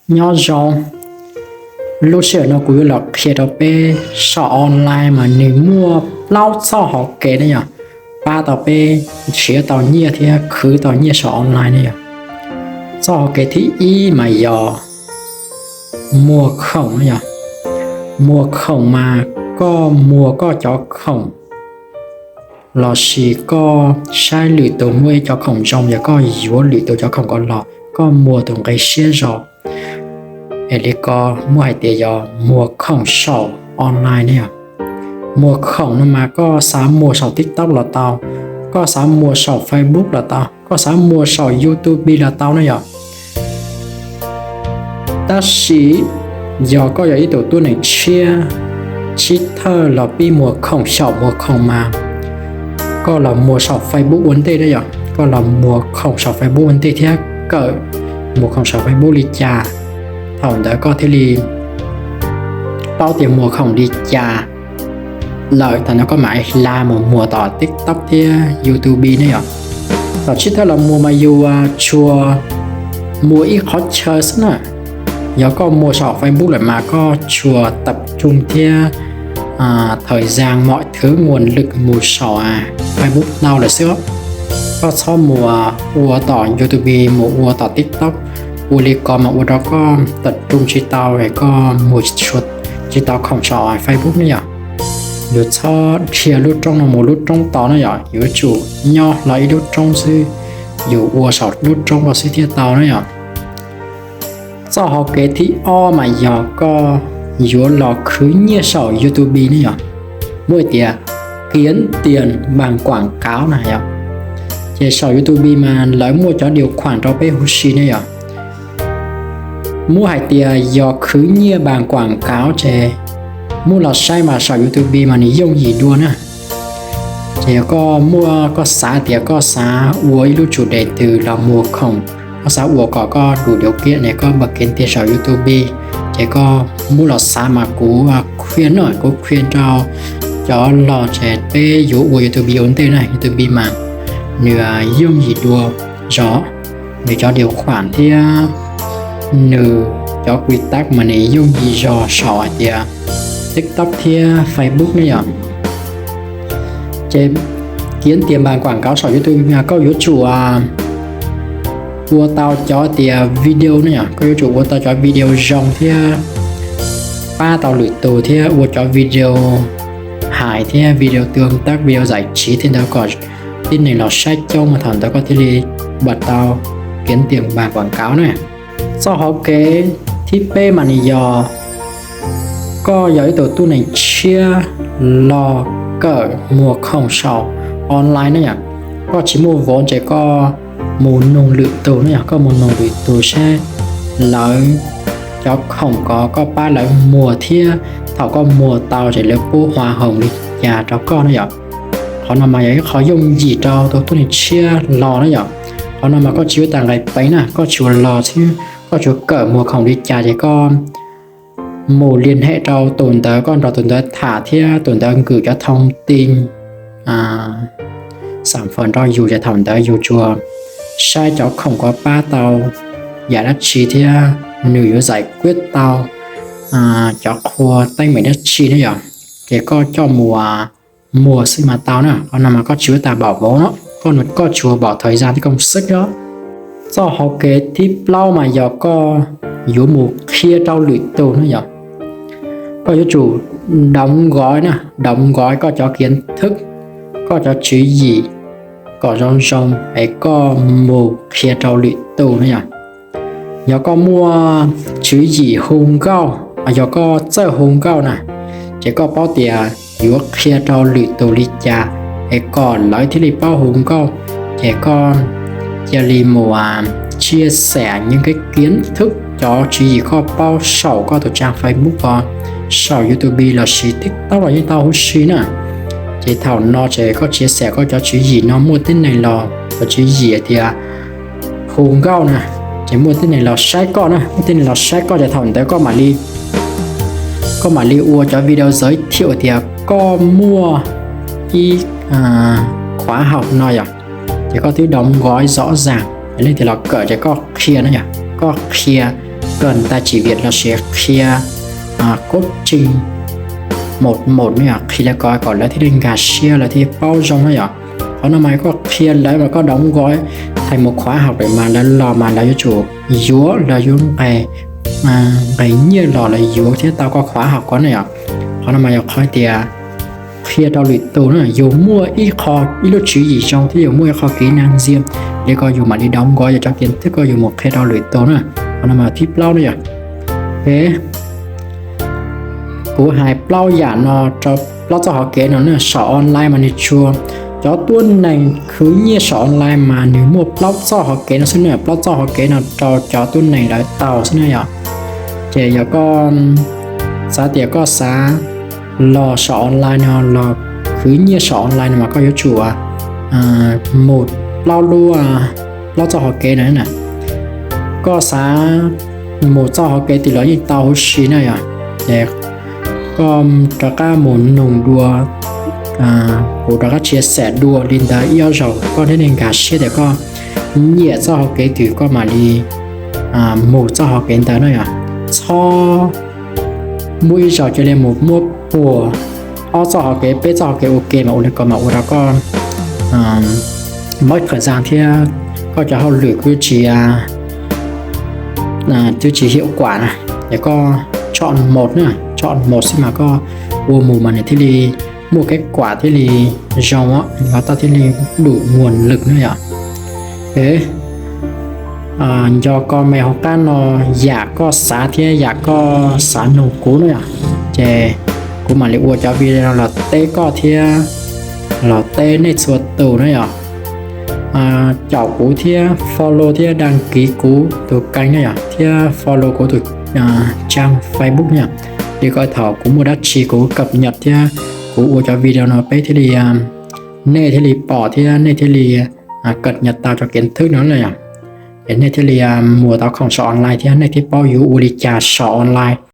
Nyob zoo, lub sij hawm no kuv yuav los qhia rau peb saum online mas nws muaj plaub txoj hauv kev ne yom, pab tau peb nrhiav tau nyiaj thiab khwv tau nyiaj saum online ne yom. Txoj hauv kev thib ib mas yog muag khoom ne yom. Muag khoom mas koj muag koj cov khoom lossis koj saib lwm tus muaj ib cov khoom zoo, yog koj yuav lwm tus cov khoom ko los koj muag tus nqi siab zog, es li ko muab hais tias yog muag khoom saum online ne yom. Muag khoom no mas koj xav muag saum TikTok los tau, koj xav muag saum Facebook los tau, koj xav muag saum YouTube los tau ne yom. Tab sis yog koj yog ib tug tuab neeg tshiab, tsib thawj los pib muag khoom xyaum muag khoom mas koj los muag saum Facebook ua ntej na yom. Koj los muag khoom saum Facebook ua ntej thiab kawm muag khoom saum Facebook li cas, thaum ntawd koj thiaj li paub tias muag khoom li cas lawm, thaum ntawd koj mam hla mus muag tom TikTok thiab YouTube ne yom. Tom tsib thawj los muag mas yus tsuas muag ib qhov chaw xwb na. Yog koj muag saum Facebook lawm mas koj tsuas tab tsoog thiab thời gian mọi thứ nguồn lực mus saum Facebook ntau lawm xwb. Koj txhob muag ua tom YouTube mus ua tom TikTok, ua li ko mas ua rau koj tab tsoog tsis tau es koj muag tsis tau khoom saum Facebook ne yom. Yus txhob dhia lub roob no mus lub roob tod na yom, yuav tsum nyob hlo ib lub roob xwb, yus ua saum lub roob ko xwb thiaj tau na yom. Txoj hauv kev thib ob mas yog koj yuav los khwv nyiaj saum YouTube ne yom. Muab hais tias kiếm tiền bằng quảng cáo na yom. Ces saum YouTube mas lawv muaj cov điều khoản rau peb huv si ne yom. Muab hais tias yog khwv nyiaj bằng quảng cáo ces muab los saib mas saum YouTube mas nws yooj yim dua na. Ces yog koj muaj koj xav tias koj xav ua ib lub chủ đề twg los muag khoom, koj xav ua kom koj đủ điều kiện ne koj bật kiếm tiền saum YouTube, ces koj muab los xav mas kuv khuyên na, kuv khuyên rau cov los ces peb yuav ua YouTube ua ntej na, YouTube mas nws yooj yim dua zog, nws cov điều khoản thiab nws cov quy tắc mas nws yooj yim zog saum hais tias TikTok thiab Facebook ne yom. Ces kiếm tiền bằng quảng cáo saum YouTube mas koj yuav tsum ua tau cov tias video ne yom, koj yuav tsum ua tau cov video zoo thiab pab tau lwm tus thiab ua cov video hài thiab video tương tác, video giải trí thiab ntawd kom tib neeg los saib coob mas thaum ntawd koj thiaj li bật tau kiếm tiền bằng quảng cáo na. Txoj hauv kev thib peb mas nws yog koj yog ib tug tub neeg tshiab los kawm muag khoom saum online na yom. Koj tsis muaj vauv ces koj mus nug lwm tus na yom, koj mus nug lwm tus saib lawv cov khoom ko koj pab lawv muag thiab thaum koj muag tau ces lawv pub hoa hồng li cas rau koj na yom. Qhov no mas yog ib qho yooj yim rau tus tub neeg tshiab los na yom. Qhov no mas koj tsis ua tag nqe peev na, koj tsuas los xwb, koj tsuas kawm muag khoom li cas ces koj mus liên hệ rau tus ntawd, koj nrog tus ntawd tham thiab tus ntawd gửi cov thông tin sản phẩm rau yus ces thaum ntawd yus tsuas saib cov khoom ko pab tau yam dab tsi thiab nws yuav giải quyết tau cov qhua teeb meem dab tsi na yom. Ces koj coj mus muag xwb mas tau na. Qhov no mas koj tsis ua tag nqe peev no, koj tsuas ua tag thời gian thiab công sức xwb os. Txoj hauv kev thib plaub mas yog koj yuav mus qhia rau lwm tus na yom. Koj yuav tsum đóng gói na, đóng gói koj cov kiến thức, koj cov tswv yim kom zoo zoo es koj mus qhia rau lwm tus na yom. Yog koj muaj tswv yim hu nkauj, yog koj txawj hu nkauj na, ces koj paub tias yuav qhia rau lwm tus li cas es kom lawv thiaj li paub hu nkauj, ces koj cia li mus chia sẻ những cái kiến thức, cov tswv yim koj paub saum koj tus trang Facebook os, saum YouTube lossis TikTok los yeej tau huv si na. Ces thaum no ces koj chia sẻ koj cov tswv yim no muaj tib neeg los, cov tswv yim tias hu nkauj na, ces muaj tib neeg los saib koj na, muaj tib neeg los saib koj ces thaum ntawd koj mam li ua cov video giới thiệu tias koj muaj ib khóa học no yom, ces koj twb đóng gói rõ ràng, leej twg los kawm ces koj qhia na yom, koj qhia 更大几遍 lossis qhia koob tseeg mus mus ne yom, qhia li ko kom lawv thiaj li nkag siab, lawv thiaj paub zoo na yom. Qhov no mas yog koj qhia lawv mas koj đóng gói thành một khóa học lawm mas lawv los mas lawv yuav tsum yuav, lawv yuav nqes nyiaj los lawv yuav thiab tau koj khóa học ko na yom. Qhov no mas yog qhov tias qhia rau lwm tus na, yus muaj ib qho, ib lub tswv yim zoo thiab yus muaj ib qho kỹ năng riêng li ko yus mam li đóng gói cov kiến thức koj yus mus qhia rau lwm tus na. Qhov no mas thib plaub na yom. Kuv hais plaub yam no rau, plaub txoj hauv kev no na, saum online mas nws tsuas, cov tuab neeg khwv nyiaj saum online mas nws muaj plaub txoj hauv kev no xwb na, plaub txoj hauv kev no rau cov tuab neeg lawv tau xwb na yom. Ces yog koj xav tias koj xav los saum online no, los khwv nyiaj saum online no mas koj yuav tsum mus plaub lub, plaub txoj hauv kev no na. Koj xav mus txoj hauv kev twg los yeej tau huv si na yom. Ces koj rov qab mus nug dua, kuv rov qab chia sẻ dua li ntawd ib ob zaug koj thiaj li nkag siab tias koj nyiam txoj hauv kev twg koj mam li mus txoj hauv kev ntawd na yom. Txhob muaj ib zaug cia li mus muab puag ob txoj hauv kev, peb txoj hauv kev ua ke mas ua li ko mas ua rau koj mob thời gian thiab koj cov hauj lwm kuj tsis, twb tsis hiệu quả na. Ces koj chọn một na, chọn một xwb mas koj ua mus mas nws thiaj li muaj kết quả thiaj li zoo, ho tau thiaj li đủ nguồn lực na yom. Nco comment hauv qab no yam koj xav thiab yam koj xav nug kuv na yom. Ces kuv mam li ua cov video no los teb koj thiab los teb nej txhua tus na yom. Caum kuv thiab follow thiab đăng ký kuv tus kênh na yom, thiab follow kuv tus trang Facebook na yom. Li ko thaum kuv muaj dab tsi kuv cập nhật thiab kuv ua cov video no peb thiaj li, nej thiaj li pom thiab nej thiaj li cập nhật tau cov kiến thức no na yom. Es nej thiaj li mus tau khoom saum online thiab nej thiaj paub yuav ua li cas saum online.